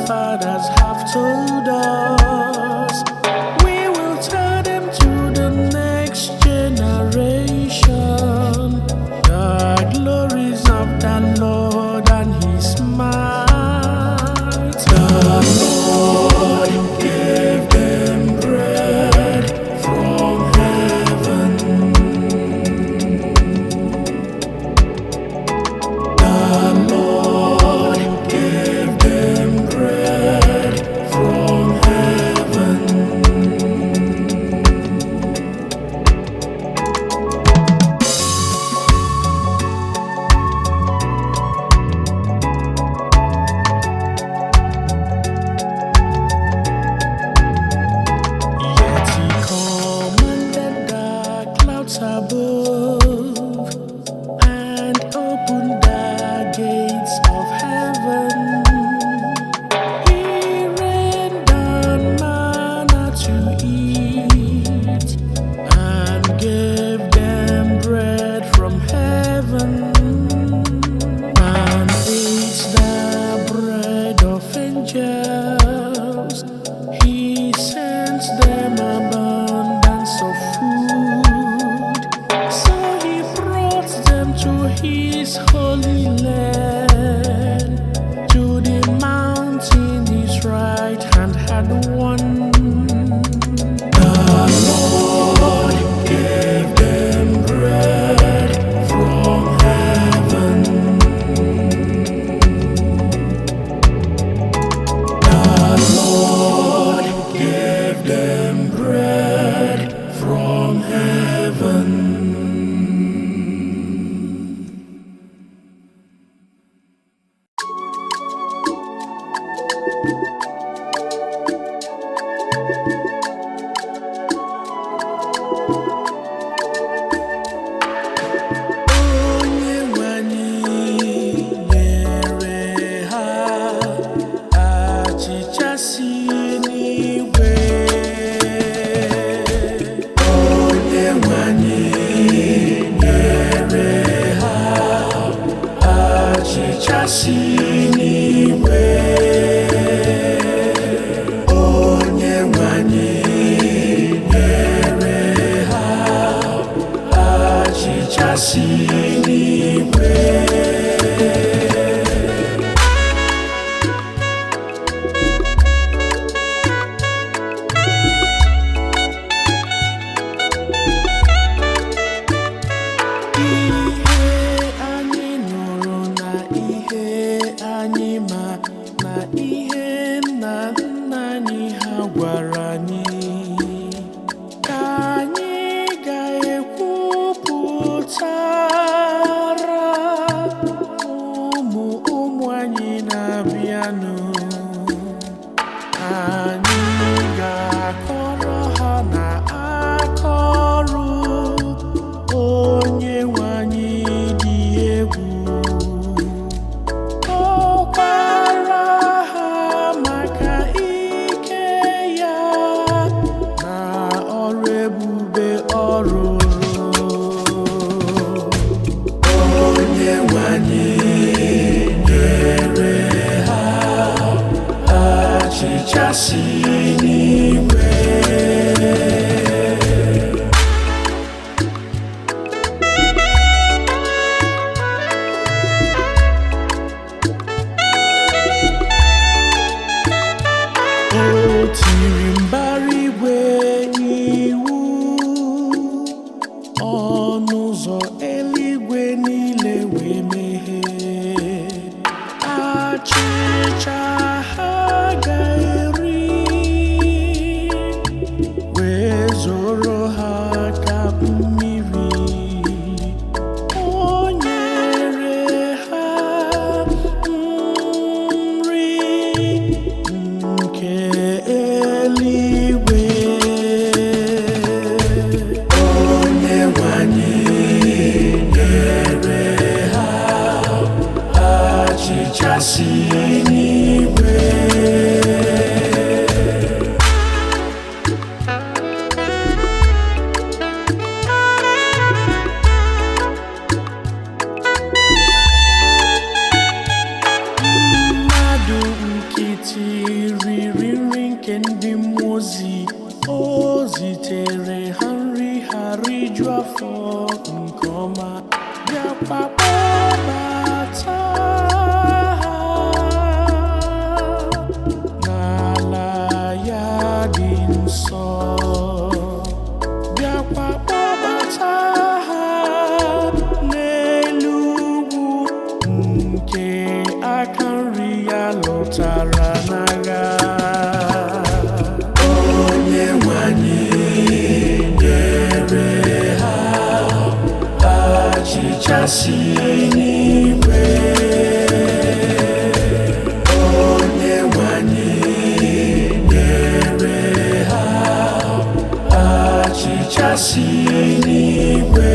Fathers have told us. We will tell them to the next generation, the glories of the Lord and his might. The Lord gave them bread from heaven. The Lord gave them bread from heaven. Yet he commanded the clouds above and opened the gates of heaven. He rained down manna to eat and gave them bread from heaven. And ate the bread of angels. He sent them abundance of food. So he brought them to his holy land, to the mountain his right hand had won. The Lord gave them bread from heaven. The Lord gave them bread from heaven. Onye nwe anyị nyere ha achịcha si n'igwe. Onye nwe anyị nyere ha achịcha si n'igwe. Onye nwe anyị nyere ha achịcha si n'igwe. Ihe anyị nụrụ na ihe anyị ma na ihe nna nna anyị ha gwara anyị ka anyị ga-ekwupụtara ụmụ ụmụ anyị na-abịanụ. Anyị ga-akọrọ ha na aka ọrụ onye nwe anyị dị egwu. Kọkwara ha maka ike ya na ọrụ ebube ọ rụrụ. Onye nwe anyị nyere ha achịcha si n'igwe. O tiri mbara igwe iwu, ọnụ ụzọ eluigwe niile wee meghee. Achịcha ha ga-eri wee zoro ha ka mmiri. O nyere ha nri nke eluigwe. Onye nwe anyị nyere ha achịcha si n'igwe. Mmadụ nkịtị nke ndị mmụọ ozi. O zitere ha nri ha rijuo afọ nke ọma, bịakwa kpọbata ha n'ala ya dị nsọ, bịakwa kpọbata ha n'elu ugwu nke aka nri ya lụtara n'agha. Onye nwe anyị nyere ha achịcha si n'igwe. Onye nwe anyị nyere ha achịcha si n'igwe.